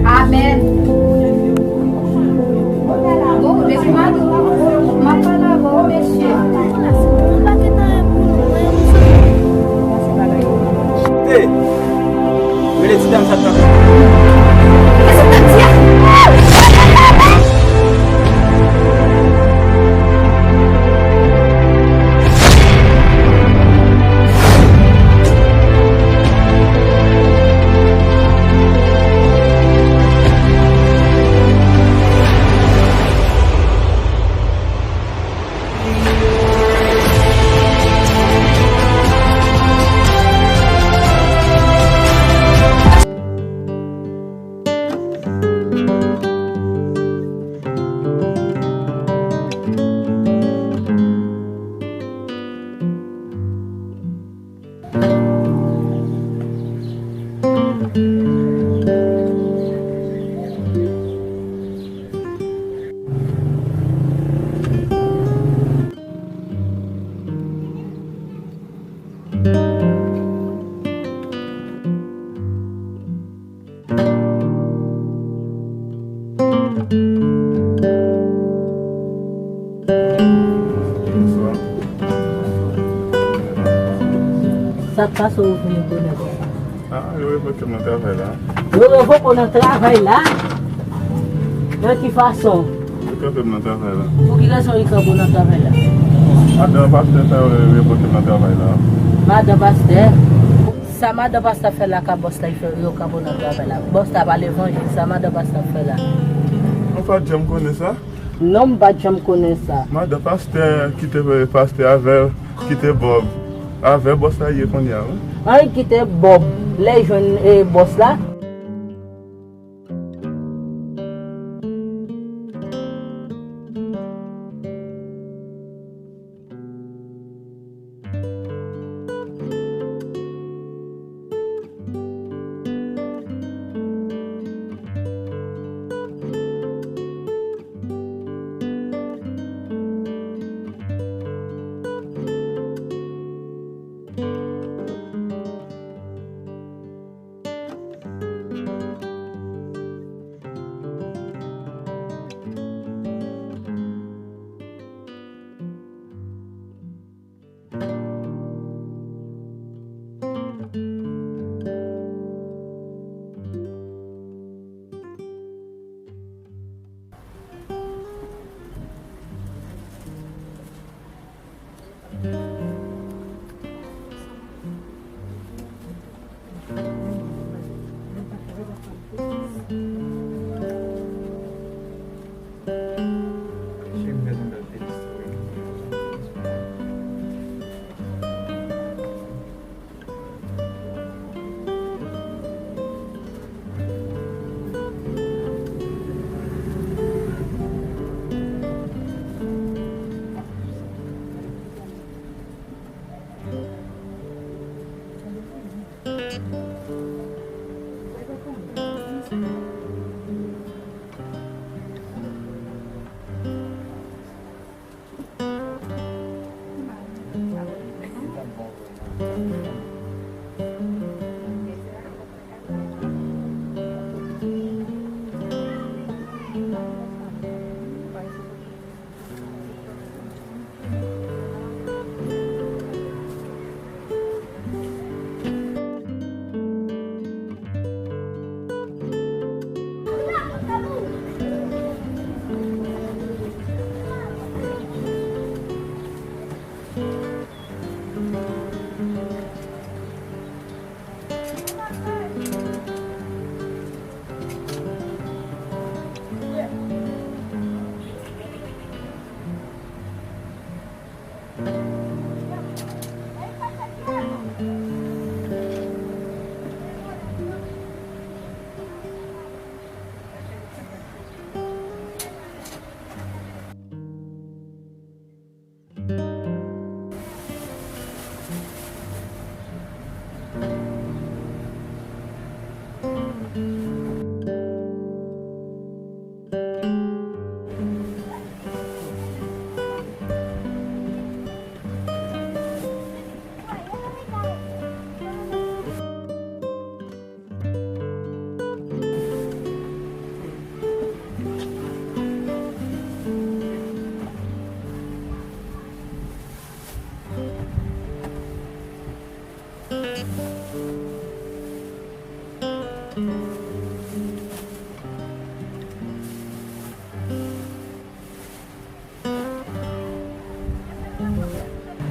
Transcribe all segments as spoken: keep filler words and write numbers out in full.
Amèn. Bon, depi maten, m ap pale avè w, mesye. Hey! Rele ti dam sa t ap. Sa k pase w vini bonè konsa? Ah, yo revoke m nan travay la. Yo revoke w nan travay la? Nan ki fason? Yo kanpe m nan travay la. Pou ki rezon yo kanpe w nan travay la? Madan pastè sa yo revoke m nan travay la. Madan pastè? Sa madan pastè ap fè la ka bòs la, yo kanpe w nan travay la. Bòs la pa levanjil, sa madan pastè ap fè la? Mwen pa t janm konnen sa. Non, m pa t janm konnen sa. Madan pastè ki te pastè avè l, ki te Bob. Avè bòs la ye kounye a, wi. Ann kite Bob. Lè l jwenn, e, bòs la.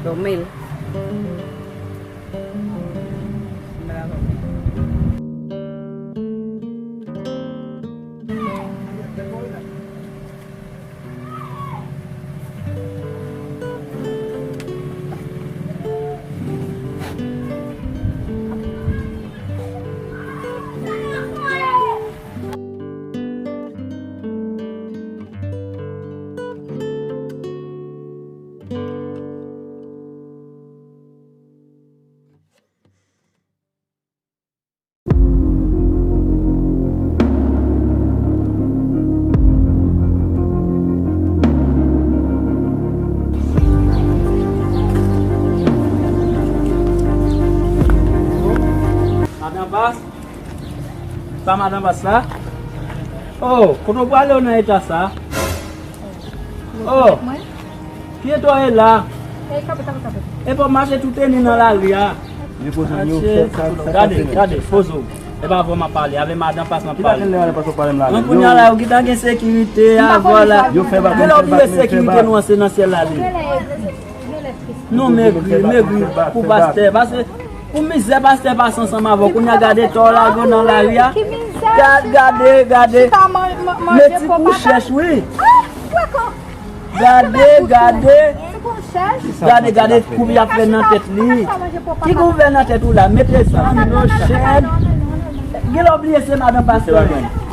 Dòmi l. Madan Pas? Sa madan Pas la? Oh, kote w prale w nan eta sa? Oh, ki eta w ye la? Epa w mache tou teni nan lari a. Gade, gade, poze w. E pa avè w m ap pale, avè madan Pas m ap pale. An, kounye a la, yo gentan gen sekirite avè w la. Genlè w bliye sekirite nou an se nan syèl la li ye. Non, m egri, m egri pou pastè. Paske pou mizè pastè pase ansanm avè w, kounye a gade eta w lage w nan lari a. Gade, gade, gade. Meti pou chèch, wi. Gade, gade. Gade, gade kouri ap fè nan tèt li. Ki kouri fè nan tèt ou la? Mete zam, yo chèn. Genlè w bliye se madan pastè.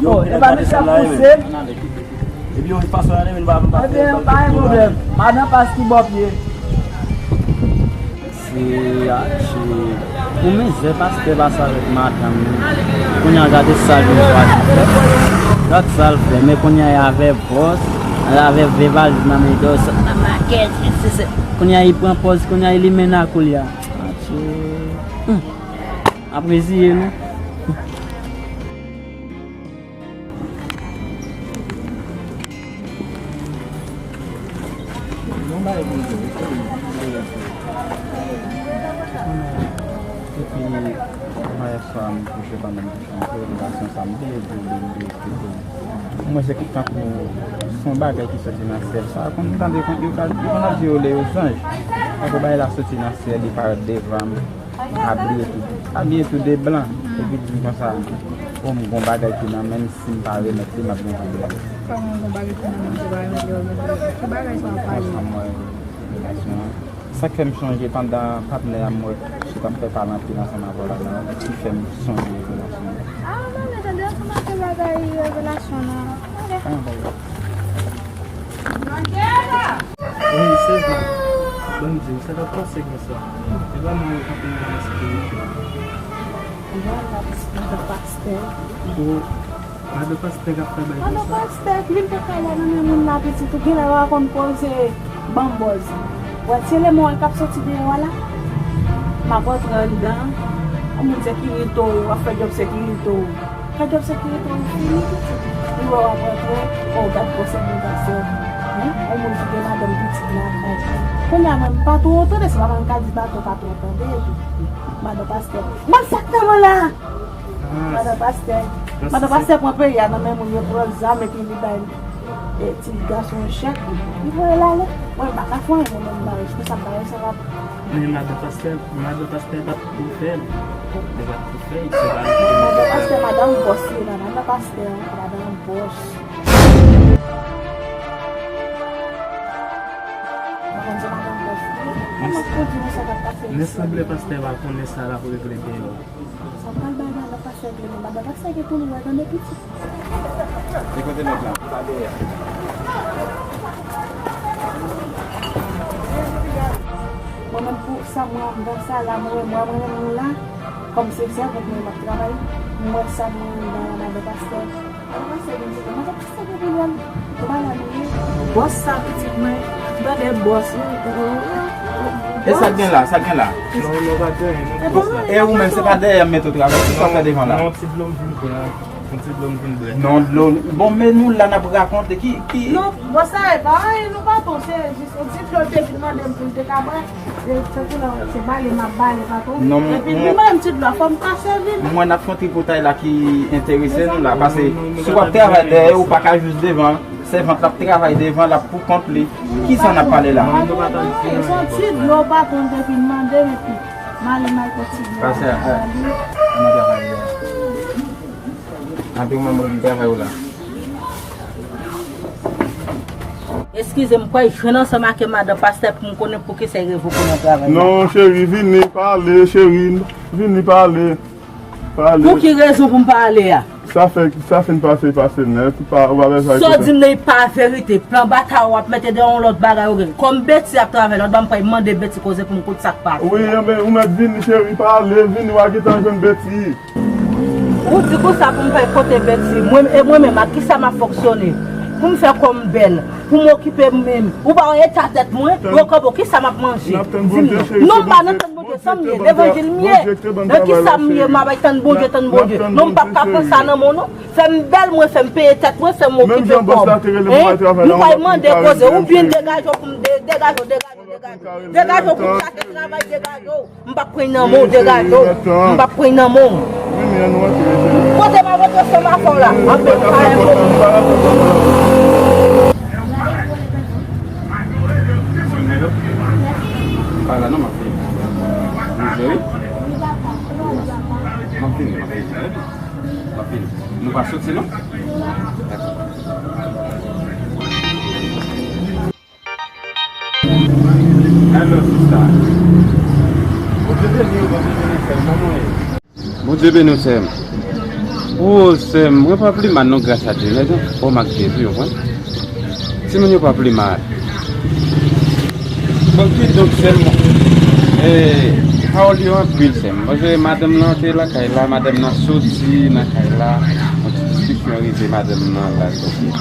Oh, e pa misye ap pouse. Epi yo fason ane vin pa vin pa. Ebyen, pa gen pwoblèm. Madan Pas ki bò pye. Se, a, se pou mizè pastè pase avèk madanm li. Kounye a gade sa l vin chwazi fè. Gad sa l fè, men kounye a avè bòs, avè vye valiz nan men dòs nan makèt, se, se, kounye a li pran pòz, kounye a li mennen ak ou li a. A, se, hmm. Ap reziye nou. Yon bagay pou m di w, wi, depi, depi, depi yè swa m kouche pandan m kouche, m kwè relasyon sa m te di w, m te eksplike w. Mwen se tankou se yon bagay ki soti nan syèl. Sa konn tande konn yo ka, yo konn ap di yo le yo zanj. Tankou bagay la soti nan syèl, li parèt devan m. Abiye tou, abiye tou de blan. Epi di m konsa, o m gon bagay ki nan men m, si m pa remèt li, m ap gen pwoblèm. Kòman w gon bagay ki nan men w, si w pa remèt li, w ap gen pwoblèm? Ki bagay sa w ap pale? Konsa m wè relasyon an. Sa k fè m sonje pandan patnè a m wè sou t ap fè pale anpil ansanm avè w la, ki fè m sonje relasyon an. A, mwen tande ansanm ak bagay relasyon an. Wi, se vre. Ban m di w, sa k ap pase konsa? E pa mwen yo k ap nan sekirite. Vwala, madan pastè. O, madan pastè k ap travay konsa? Madan pastè, li pa ka la nan men moun la pitit ou, genlè w a konn poze banbòz. Wè, se lemò k ap soti deyò a la. M ap rantre anndan, yon moun sekirite w, w ap fè djòb sekirite w. Fè djòb sekirite w fini, pitit. Li wè w ap rantre, o, gad konsèy mwen pase. Hen? Yon moun ki gen madanm pitit lakay. Kounye a mwen, m pa twò tande, se pa mwen m ka di bato pa twò tande. Madan pastè. Mwen sa k nan mwen la! Madan pastè. Madan pastè pran peyi a nan men moun, yo pran zam epi li bay e, ti gason chèk, li voye l ale. Mwen, m pa ka fè anyen, mwen menm, m pa wè, se pou sa m pa resevwa. Men madan pastè, madan pastè pa t pou fè l. Li pa t pou fè l, se pa li ki te mete fè l. Madan pastè, madanm bòs li ye la, madan pastè, madanm bòs. Mwen konn se madanm bòs li ye. Kòman pou di nou sa k ap pase isit? Men sanble pastè pa konnen sa l ap regle deyò. Sa pral bay madan pastè vle, men madan pastè gen pou l wè, tande pitit. E kote nèg la? Pa dèyè. Mwen menm pou sa mwen anndan sa la, mwen, mwen, mwen menm la, kòm se sèvant mwen m ap travay, mwen sa mwen anndan la, madan pastè. Madan pastè gen pwoblèm. Ou pa la nou ye. Bòs sa pitit mwen. Gade bòs wi. E sa k gen la? Sa k gen la? Non, non, pa dèyè, non, bòs la. E ou menm, se pa dèyè m mete w travay, se sa w fè devan la? Non, ti dlo m vin pran. Ti dlo m konn bwè. Non, dlo. Bon, men nou la n ap rakonte ki, ki... Non, bon, sa e pa anyen, nou pa bon, se jis yon ti dlo l te vin mande m pou l te ka bwè. E tankou lè w wè se bale m ap bale, pa twò. Non, epi mwen, li ban m ti dlo a, fò m ka sèvi l. Mwen, n ap fè yon tripotay la ki enterese nou la, paske si w ap travay dèyè, ou pa ka jis devan. Sèvant la ap travay devan, l ap pou kont li. Kisa n ap pale la? Anyen, se yon ti dlo patwon te vin mande m, epi m ale m al pran ti dlo a. Pase a, a, nan travay la. Anpil moun mwen travay ou la. Eskize m, kwè jwenn ansanm ak madan pastè pou m konnen poukisa l revoke w nan travay la. Non, cheri, vini, pale, cheri. Vini, pale. Pale. Pou ki rezon pou m pale a? Sa fè, sa fin pase, pase nèt. Ou pa, ou pa bezwen... Sa w di m nan, e pa verite. Plan batay w ap mete deyò yon lòt bagay ou gen. Kòm Beti ap travay, lòt bò m pral mande Beti koze pou m koute sa k pase. Wi, enben, ou mèt vini, cheri, pale, vini, w a gentan jwenn Beti. Ou di konsa pou m fè kote Beti. Mwen, e mwen menm, ak kisa m ap fonksyone? Pou m fè kò m bèl, pou m okipe m menm. Ou pa wè eta tèt mwen? Wokobo, kisa m ap manje? Di m non. Non, m pa nan tann Bondye, sa m ye? Levanjil m ye? Nan kisa m ye? M ap tann Bondye, tann Bondye. Non, m p ap ka pran sa nan men w, non. Fè m bèl mwen, fè m peye tèt mwen, fè m okipe kò m. Hein? M pral mande koze, oubyen degaje w pou m de-, degaje w, degaje w, degaje w. Degaje w pou m chache travay, degaje w. M p ap pran nan men w, degaje w. M p ap pran nan men w. Kote m a vote sou ma fò la. Anpil pa enpòtan. Pa la non, m ap vini. M ap vini, m ap vini. M ap vini. Nou pa soti non? Dakò. Hello, sista. Bondye beni w, Bondye beni w, sè m. Kòman w ye? Bondye beni w, sè m. O, sè m, mwen pa pli mal non, gras a Dye. Mèsi, o, m ak Jezi, w konprann? Timoun yo pa pli mal. Bon, kidonk, sè m, eh, pawòl yo anpil, sè m. Paske madanm nan te lakay la, madanm nan soti nan kay la. Yon ti diskisyon rive madanm nan la.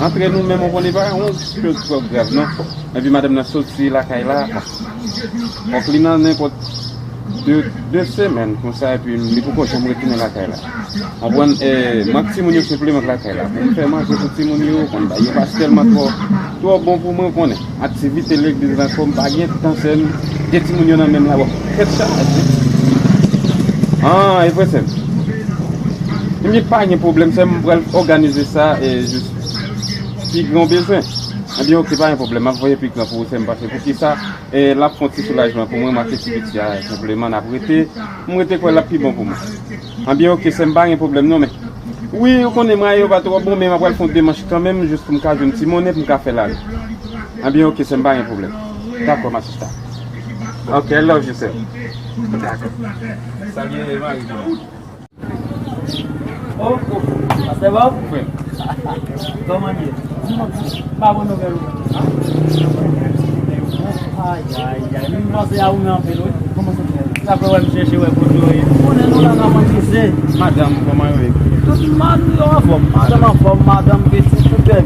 Antre nou menm, w konnen pa yon kèk twò grav, non. Epi madanm nan soti lakay la, fòk li nan nenpòt de, de semèn konsa, epi li poko janm retounen lakay la. Konprann, eh, mwen ak timoun yo senpleman k lakay la. Pou m fè manje pou timoun yo, konn ba yo pa tèlman twò, twò bon pou mwen, konnen. Aktivite legliz la ankò, m pa gen tan, sè m, gen timoun yo nan men m la, bon, tèt chaje. Ah, e vre, sè m. Ebyen, pa gen pwoblèm, sè m, m pral òganize sa, e jis pi gran bezwen. Ebyen, oke, pa gen pwoblèm. M ap voye pi gran pou ou, sè m, paske poukisa, e, l ap fè yon ti soulajman pou mwen, m ak ti piti a, senpleman, n ap rete. M rete kwè l ap pi bon pou mwen. Ebyen, oke, sè m, pa gen pwoblèm, non, men. Wi, ou konnen, mwayen yo pa twò bon, men m ap pral fè yon demach kanmenm, jis pou m ka jwenn ti monnen, pou m ka fè lari. Ebyen, oke, sè m, pa gen pwoblèm. Dakò, ma sista. Oke, I love you, sè m. Dakò. Salye mari ou. Oh, oh, pastè Bob? Frè m. Kòman ye? Di mwen, m pa bon nouvèl ou. Ay, ay, ay, m panse a ou men anpil, wi. Kòman sa fè? Sa fè wè m chèche wè kote w ye. Ou konnen nou la n ap anvize. Madanm, kòman yo ye? Tout moun yo anfòm. Madanm anfòm, madanm pitit, tout bèl.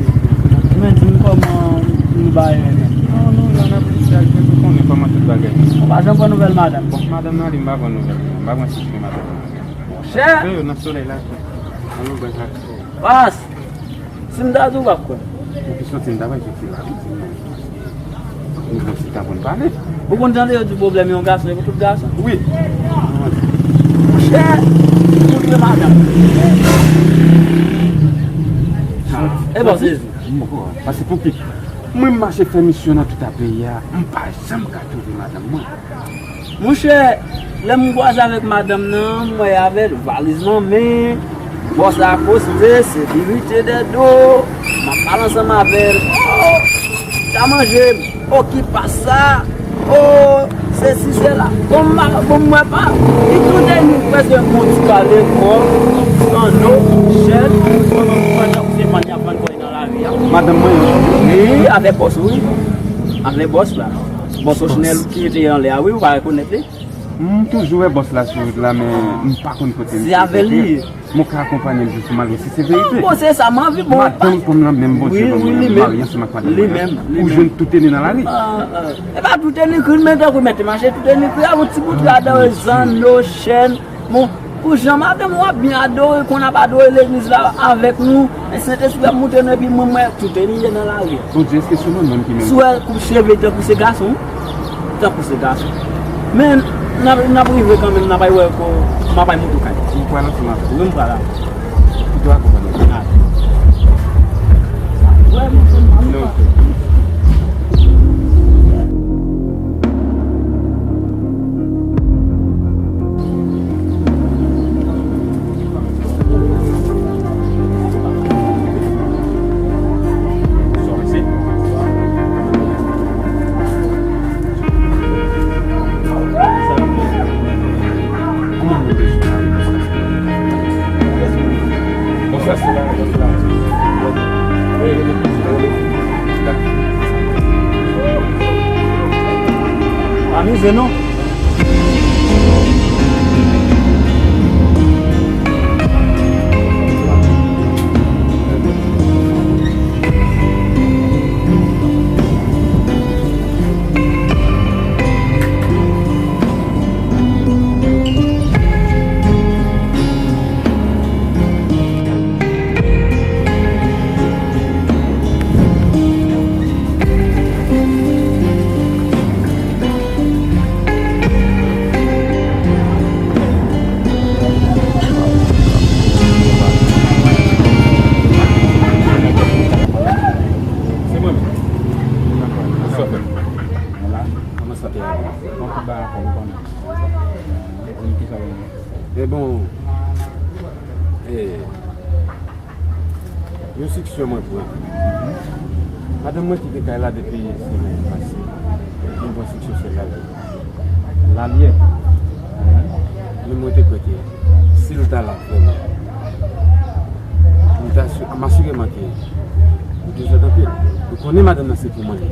Men di m kòman nou ba yo menm. Non, nou la n ap viv chak jou, ou konnen kòman tout bagay. Ou pa janm pran nouvèl madanm? Bon, madanm nan li, m pa pran nouvèl. M pa pran chèche madanm nan. Monchè! Yo nan solèy la. An nou bwè sa. Pas! Si m ta di w, w ap kwè. Ou ki soti, m ta pral soti la, wi, di m non. Nou pran ti tan pou n pale. Ou konn tande yo di pwoblèm yon gason, e pou tout gason? Wi. Monchè, montre madanm. E bon, Jezi. Pase pou ki? Mwen, m mache fè misyon nan tout a peyi a, m pa janm ka twouve madanm mwen. Monchè, lè m kwaze avèk madanm nan, m wè avè l, valiz nan men, bòs la akoste, sekirite dèyè do, m ap pale ansanm avè l. Oh, ta manje m, oh, ki pa sa, oh, sesi, sela. Bon, m pa, bon, m wè pa, li tou te ni prèske yon ti pale kò, anno, chèn, pandan se vann y ap vann kò nan lari a. Madanm mwen, wi, avèk bòs ou, wi. Avèk bòs la. Bòs Ochnèl ki te anlè a, wi, ou pa rekonèt li? M toujou wè bòs la sou wout la, men m pa konn kote misye. Se avè l li ye. Mwen ka akonpanye l jis pou m al wè si se verite. Bon, se sa m anvi, bon. Madanm pa m nan menm Bondye ban mwen, m marye ansanm ak madanm mwen. Li menm, li menm. Ou jwenn tout eni nan lari. Ah, ah. E pa tout eni kri, men tankou mèt mache, tout eni kri, a yon ti bout ladan, zanno, chèn. Bon, Pou jan madanm ou ap byen adore, konn ap adore legliz la avèk nou, Sentespri ap monte nou epi mwen, mwen, tout e li ye nan lari a. Bondye, èske se mwen menm ki menm? Si w wè koup cheve tankou se gason, tankou se gason. Men, n ap, n ap rive kanmenm, n ap al wè ko, m ap al monte w kay. Ou pral ansanm avè m? Wi, m pral avè w. Ou dwe akonpanye m. Wè, m, m, m, Non. Bonswa, sila, bonswa. Amize nou. Se mwen menm. Sa fè? Kòman sante a? Bon, ki ba, kòman, kòman? Bon, ki sa w ye? E bon, e, yon siksyon mwen pran. Madanm mwen kite kay la depi semèn pase. Mwen pran siksyon se la l ye. La l ye. Men mwen te kwè ke si l ta la vrèman, m ta si-, m asire mwen ke ou dezòd anpil. Ou konnen madanm nan se pou mwen li.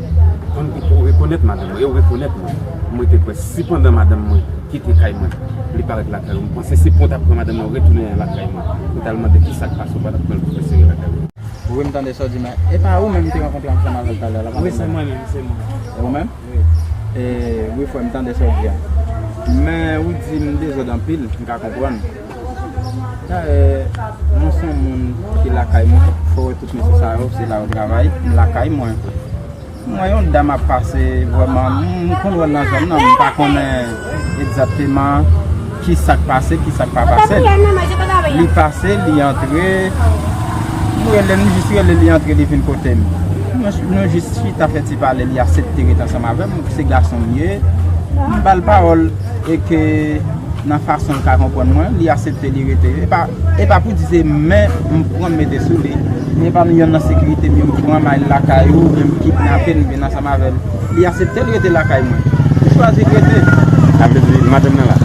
Ou konn, ou rekonèt madanm mwen, e ou rekonèt mwen. Mwen te kwè si pandan madanm mwen kite kay mwen, li parèt lakay ou, m panse se pou w ta pran madanm nan retounen lakay mwen. Ou t al mande ki sa k pase, ou pa t ap pran l pou fè sere lakay ou. Wi, m tande sa w di, men e pa ou menm m te rankontre ansanm avè l talè a la? Wi, se mwen menm, se mwen. E ou menm? Wi. E, wi, frè, m tande sa w di a. Men ou di m dezòd anpil, m ka konprann. Dayè, mwen se yon moun ki lakay mwen, fò w wè tout mesye sa yo, se la yo travay, m lakay mwen. M wè yon dam ap pase, vrèman, m, m konn wè l nan zòn nan, m pa konnen egzakteman ki sa k pase, ki sa k pa pase. Li pase, li antre, m rele, m jis rele, li antre, li vin kote m. Nou, nou jis chita fè ti pale, li aksepte ret ansanm avè m, se gason m ye. M ba l pawòl e ke nan fason l ka konprann mwen, li aksepte, li rete. E pa, e pa pou di se men m pran m mete sou li. E pa m yonn nan sekirite m yo, m pran m al lakay ou, oubyen m kidnape l, m vin ansanm avè l. Li aksepte, li rete lakay mwen. Li chwazi rete. Sa vle di madanm nan la?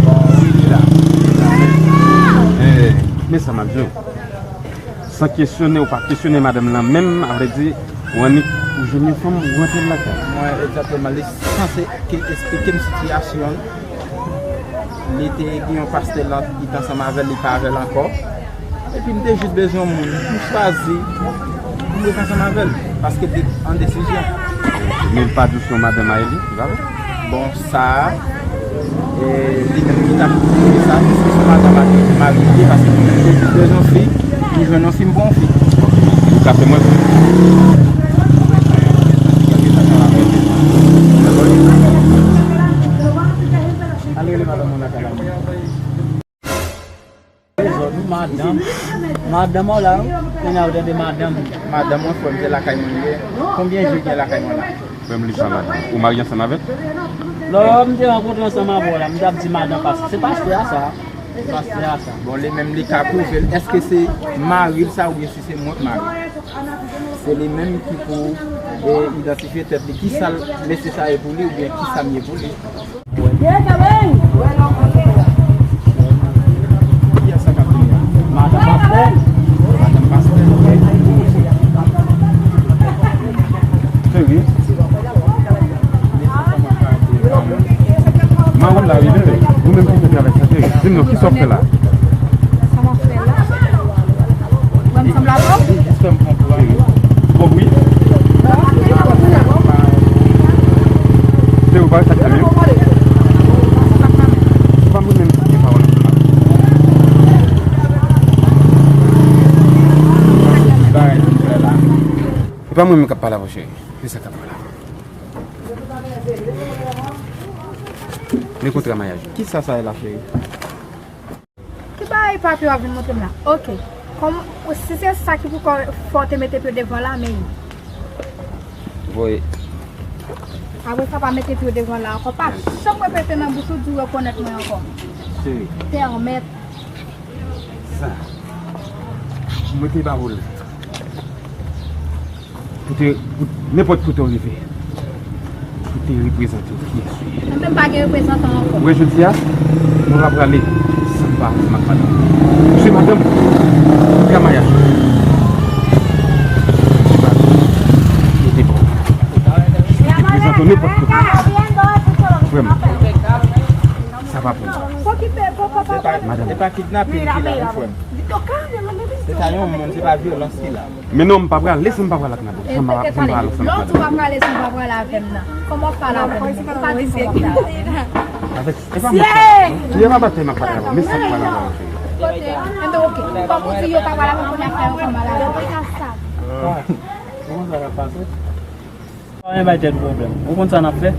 Bon, wi, li la. Eh, men sa m ap di w. San kesyone, ou pa kesyone madanm nan menm, a vrè di, ou annik, ou jwenn yon fanm, ou rantre l lakay. Mwen, egzakteman, li sanse ke esplike m sitiyasyon l. Li te gen yon pastè l ki t ansanm avè l, li pa avè l ankò. Epi m te jis bezwen yon moun, m chwazi pou m ret ansanm avè l, paske l te an desizyon. Men l pa di w se yon madanm a li, li pa vre? Bon, sa a, e, li menm ki t ap di sa, èske se madanm a li, mari li ye, paske mwen menm te bezwen yon fi, m jwenn yon fi, m pran yon fi. Ou ka fè mwen? Al rele madanm ou lakay la. Dezòd, wi, madanm. Madanm ou la, wi. Kounye a ou tande madanm. Madanm mwen, frè m, se lakay mwen li ye. Konbyen jou gen lakay mwen la? Frè m, li pa madanm. Ou marye ansanm avè l? Lò m te rankontre ansanm avè w la, m t ap di madanm pastè. Se pastè a sa. Se pastè a sa. Bon, li menm, li ka pwouve l. Èske se mari l sa oubyen si se mwen k mari l? Se li menm ki pou, e, idantifye tèt li. Kisa l, mesye sa ye pou li oubyen kisa m ye pou li? Madanm pastè. Madanm pastè. Serye? Mari w la, wi, bebe. Ou menm ki fè travay sa, serye. Di m non, kisa w fè la? Sa m ap fè la? Wè m sanble avè w? Jis fè m pran kouraj. Bon, wi. Se ou pa sa k fè m yo? Pa mwen menm k ap pale avè w, cheri. Se sa k ap pale avè w. Men kontra maryaj la. Kisa sa ye la, cheri? Ki bagay papye w ap vin montre m la? Oke. Kòm, si se sa ki pou kò fè w te mete pye w devan la, men. Voye. Apre sa, pa mete pye w devan la ankò. Pa janm repete nan bouch ou di w rekonèt mwen ankò. Cheri. Pèmèt. Sa. Mwen te ba w l. Pou te, pou nenpòt kote w rive. Pou te reprezante w kiyès ou ye. Mwen menm pa gen reprezantan ankò. Ou wè jodi a, mwen pa prale san m pa ansanm ak madanm. Ou se madanm, kontra maryaj. Ou se madanm, mwen te ba w. Ou te reprezante w nenpòt kote. Vrèman. Sa pa pou mwen. Madanm. Se pa kidnaping ki la, non, frè m. Se ta yon moun, se pa vyolans ki la. Men non, m pa prale san m pa prale ak madanm. San m pa, san m pa prale ansanm ak madanm. Lè w di w pa prale san w pa prale avè m nan. Kòman w pale avè m? Ou pa di sa w pa prale avè m. Avèk, e pa mwen k pale avè w. Se pa batay m ap batay avè w. Men sa m pale avè w, cheri. Kote, enben, oke. Kòm ou di yo pa prale avè m, kounye a fè yo fè mal avè m. Kòman sa k ap pase? Pa gen bay tèt pwoblèm. Ou konn sa n ap fè?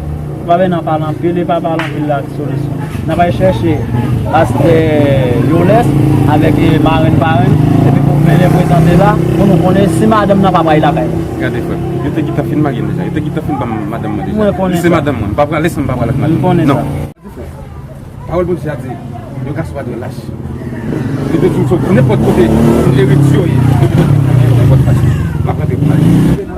Ou pa vin nan pale anpil, e pa pale anpil la ak solisyon. N ap al chèche pastè Yolès avèk, e, marenn parenn, epi pou vin reprezante la, pou nou konnen si madanm nan pa pral lakay la. Gade, frè m, yo te gentan fin marye m deja. Yo te gentan fin ban m madanm mwen deja. Mwen konnen sa. Li se madanm mwen. M pa prale san m pa prale ak madanm mwen. Mwen konnen sa. Non. Pawòl Bondye a di, yon gason pa dwe lach. Li te di m, sot nenpòt kote, eritye w ye, nenpòt kote, nenpòt fason, m ap rantre pou madanm.